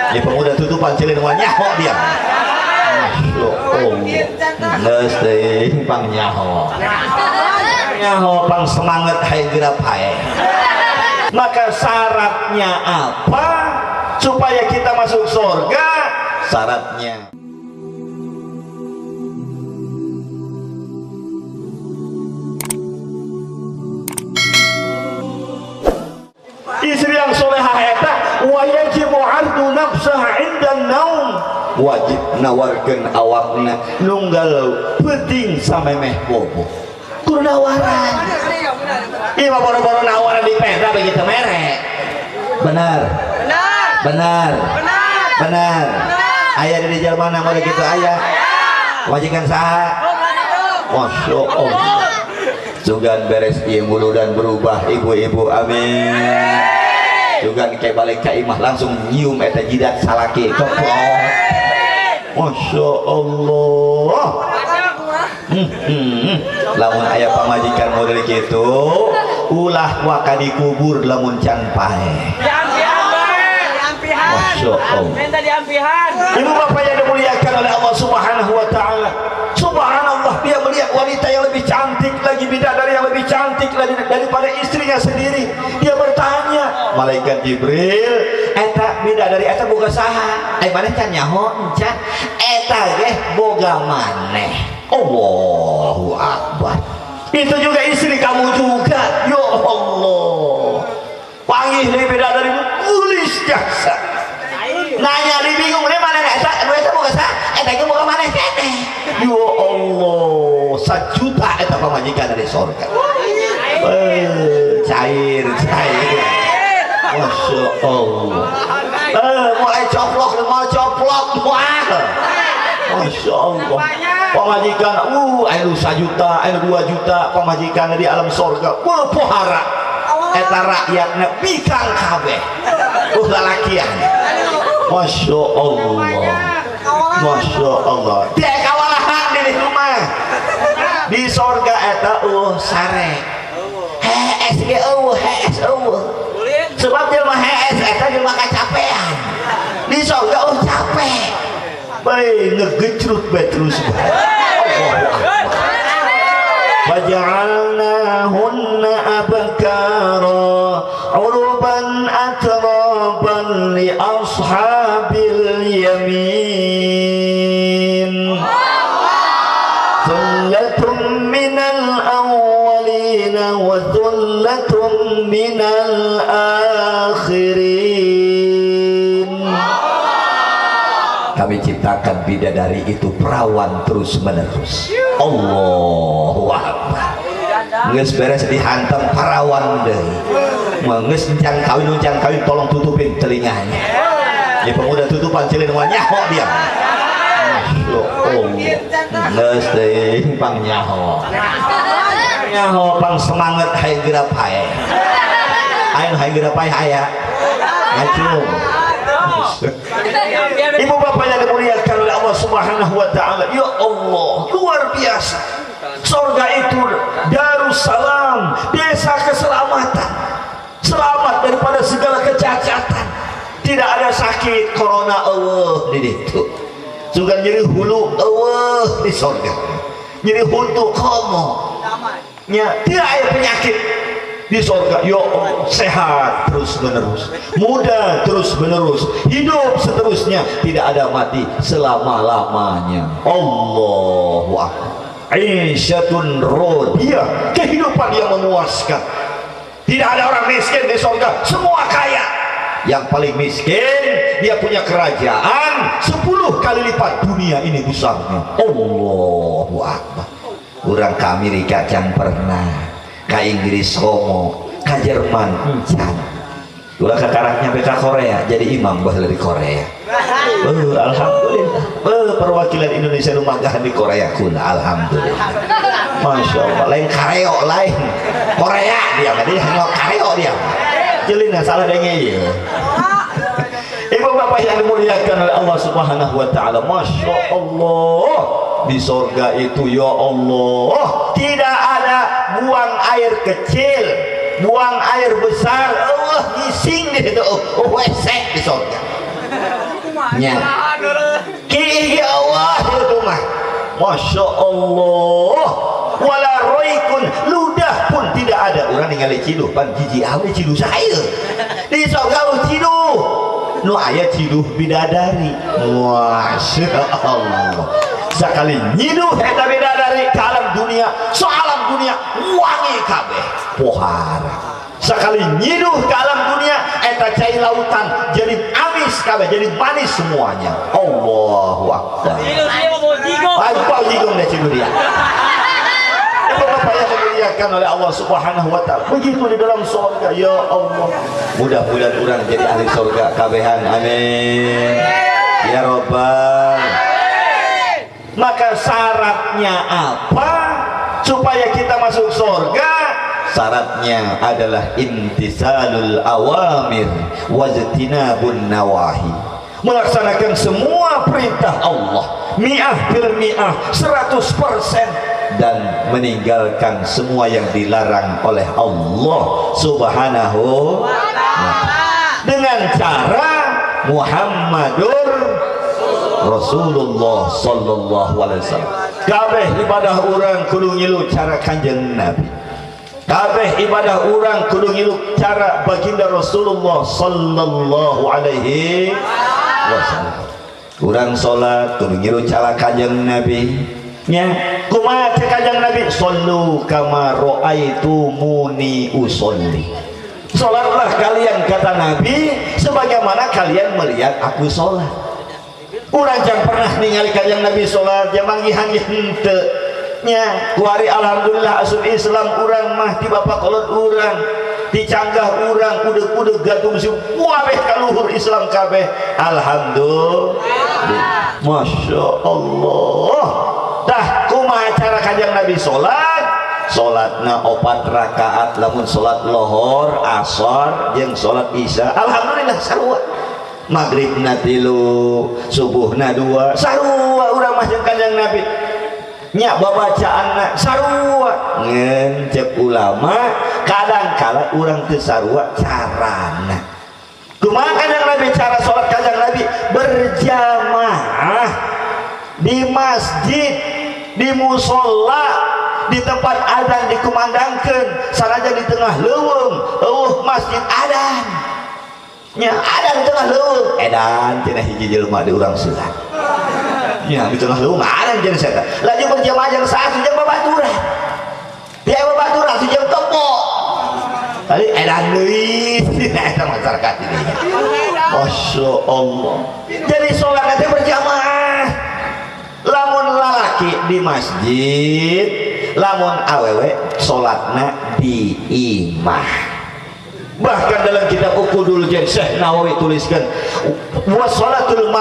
Di pemuda tutupan cilin moal nyaho dia. Masya Allah. Geus teuing pang nyaho. Nyaho pang semangat hayang geura paeh. Maka syaratnya apa supaya kita masuk surga? Syaratnya istri yang solehah eta wajibu ardu nafsaha inda naum, wajib nawarkeun awakna nunggal peuting samemeh bobo. Kudu nawaran. Ieu mah boro-boro nawaran di peda begitu mere. Benar. Benar. Benar. Aya di jelema mana model kitu aya. Wajikan saha? Masya Allah. Sugan beres ieu muludan berubah ibu-ibu, amin. Sugan kayak balik ka imah langsung nyium eta jidat salaki coplok. Masya Allah. Lamun aya pamajikan model kitu ulah waka dikubur lamun can paeh. Masya Allah. Minta diampihan. Ibu bapak yang dimuliakan oleh Allah Subhanahu wa taala. Subhanallah, dia melihat wanita yang lebih cantik lagi, bidadari yang lebih cantik lagi daripada istrinya sendiri. Dia bertanya, malaikat Jibril, eta bidadari eta boga saha? Ai maneh can nyaho encan? Eta ge boga maneh. Allahu Akbar. Itu juga istri kamu juga. Ya Allah. Panggih deui bidadari geulis jasa. Nanya di bingung deh mana eta nu eta boga saha? Eta ge boga maneh keneh. Ya Allah, 1 juta eta pamajikan dari sorga. Cair, cair. Masya Allah. Mulai coplok, mau coplok, mual. Masya Allah. Pamajikan, anu 1 juta, anu 2 juta, pamajikan di alam sorga. Wah, pohara. Eta rakyatna bikang kabeh. Lalakian. Masya Allah. Masya Allah. Dia kawalahan di rumah. Di sorga eta sare. Hees ge eueuh, hees eueuh. Sebab jelema hees eta jelema kacapean. Di sorga capek. Bae ngegecrut bae terus bae. Waja'alnahunna abkara uruban atraban li ashabil yamin. Thullatun minal awwalina wa thullatun minal akhirin. Kami ciptakan bidadari itu perawan terus menerus. Allahu Akbar. Geus beres dihantam parawan deui. Geus encan kawin tolong tutupin telinganya. Ya pemuda tutupan cilin moal nyaho dia. Masya Allah. Geus teuing pang nyaho. Nyaho pang semangat hayang geura paeh. Ayeuna hayang geura paeh aya. Ngacung. Ibu bapak yang dimuliakan oleh Allah Subhanahu wa taala. Ya Allah, luar biasa. Surga itu Darussalam, desa keselamatan. Selamat daripada segala kecacatan. Tidak ada sakit corona eueuh di ditu. Sugan nyeri hulu eueuh di surga. Nyeri huntu komo. Nya, tidak ada penyakit di surga. Ya Allah, sehat terus menerus, muda terus menerus, hidup seterusnya, tidak ada mati selama-lamanya. Allahu Akbar. Aisyatun rodiyah, kehidupan yang memuaskan. Tidak ada orang miskin di surga, semua kaya. Yang paling miskin dia punya kerajaan 10 kali lipat dunia ini besarnya. Allahu Akbar. Orang ke Amerika can pernah, ke Inggris homo, ke Jerman encan. Ulah kakarak nyampe ke Korea jadi imam bah dari Korea. Alhamdulillah. Perwakilan Indonesia nu magahan di Korea kuna, alhamdulillah. Masya Allah, lain kareo lain Korea dia mah, dia hanya kareo dia. Jelina salah denge ieu. Ibu bapak yang dimuliakan oleh Allah Subhanahu wa taala, Masya Allah. Di sorga itu ya Allah, tidak ada buang air kecil, buang air besar, Allah ngising di situ, WC di sorga. Nya. Ki ya Allah itu mah. Masya Allah. Wala roikun, ludah pun tidak ada. Urang ningali ciduh pan jijik awe ciduh saha. Di surga ciduh. Nu aya ciduh bidadari. Masya Allah. Sekali nyiduh eta bidadari ke alam dunia, so alam dunia wangi kabeh pohara. Sekali nyiduh ke alam dunia eta cai lautan jadi amis kabeh, jadi manis semuanya. Allahu akbar. Ayo bau jigong deh ciduh dia. Bapak yang dimuliakan oleh Allah Subhanahu wa taala. Begitu di dalam surga, ya Allah. Mudah-mudahan orang jadi ahli surga kabehan. Amin. Ya Rabbal. Maka syaratnya apa supaya kita masuk surga? Syaratnya adalah imtisalul awamir wajtinabun nawahi. Melaksanakan semua perintah Allah mi'ah bil mi'ah 100% dan meninggalkan semua yang dilarang oleh Allah Subhanahu wa ta'ala. Dengan cara Muhammadur Rasulullah sallallahu alaihi wasallam. Kabeh ibadah urang kudu ngilu cara Kanjeng Nabi. Kabeh ibadah urang kudu ngilu cara baginda Rasulullah sallallahu alaihi wasallam. Urang salat kudu ngilu cara Kanjeng Nabi. Nya, kumaha cek Kanjeng Nabi? Sallu kama raaitumuni usolli. Salatlah kalian kata Nabi sebagaimana kalian melihat aku salat. Urang jangan pernah ningali Kanjeng Nabi salat, ya manggihan henteu. Nya, kuari alhamdulillah asup Islam urang mah ti bapak kolot urang, dicanggah urang udeg-udeg gantung sium kabeh kaluhur Islam kabeh. Alhamdulillah. Masya Allah. Tah kumaha cara Kanjeng Nabi salat? Salatna 4 rakaat lamun salat lohor, asar jeung salat isya. Alhamdulillah sarua. Maghribna 3, subuhna 2, sarua urang mah jeung Kanjeng Nabi. Nya babacaanna sarua. Ngan cek ulama kadang kala urang teu sarua carana. Kumaha Kanjeng Nabi cara salat Kanjeng Nabi? Berjamaah di masjid, di musola, di tempat adzan dikumandangkeun, sanajan di tengah leuweung, eueuh masjid adzan. Nya adzan di tengah leuweung, edan cenah hiji jelema di urang seula. Nya di tengah leuweung adzan cenah saya. Laju berjamaah jeung saat jeung babaturan. Dia babaturan jeung topo. Tadi edan deui eta masyarakat ini. Masya Allah. Jadi sholat teh berjamaah. Lamun lalaki di masjid, lamun awewe sholatna di imah. Bahkan dalam kitab Uqudul Jain Syekh Nawawi tuliskan wa sholatul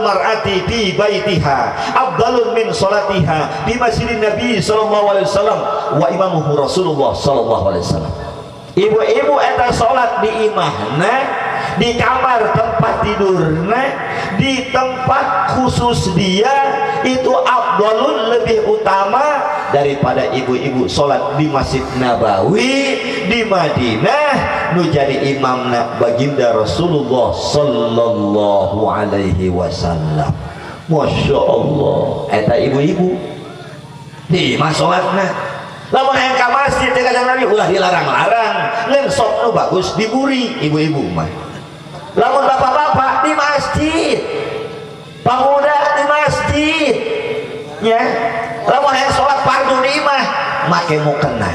mar'ati fi baitiha afdalun min sholatiha di masjidin Nabi sallallahu alaihi wasallam wa imamuhu Rasulullah sallallahu alaihi wasallam. Ibu-ibu eta sholat di imahna, di kamar tempat tidurna, di tempat khusus dia itu afdalun, lebih utama daripada ibu-ibu sholat di Masjid Nabawi di Madinah nu jadi imamna baginda Rasulullah sallallahu alaihi wasallam. Masya Allah, eta ibu-ibu di imah sholatna. Lamun hayang ka masjid teh Kanjeng Nabi ulah dilarang-larang, ngan sok nu bagus diburi ibu-ibu mah. Lamun bapak-bapak di masjid, pemuda di masjid, ya. Lamun hayang sholat fardu di imah, make mukena.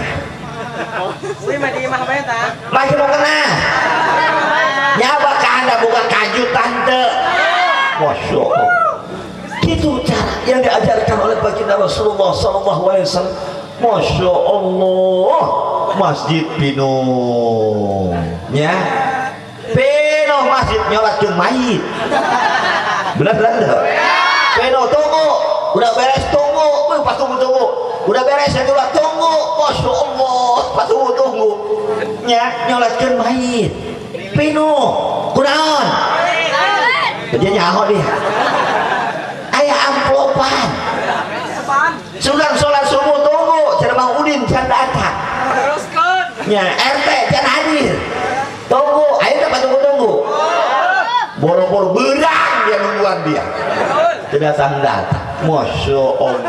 Make mukena. Nyaba ka anda buka kajutan teu. Masya Allah. Gitu cara yang diajarkan oleh baginda Rasulullah sallallahu alaihi wasallam. Masya Allah, masjid pinuh, ya, pinuh masjid nyolatkeun mayit, benar benar enggak? Pinuh tunggu, udah beres tunggu, pas tunggu tunggu, udah beres ya udah tunggu, Masya Allah, pas tunggu tunggu, ya nyolatkeun mayit, pinuh, kunaon? Dia nyaho dia, aya amplopan. Sudah sholat subuh tunggu, cenah Mang Udin can datang. Teruskeun. Nya RT can hadir. Tunggu, ayo dapat tunggu-tunggu. Boros Boro-boro beurang dia nungguan dia. Tidak datang-datang. Masya Allah.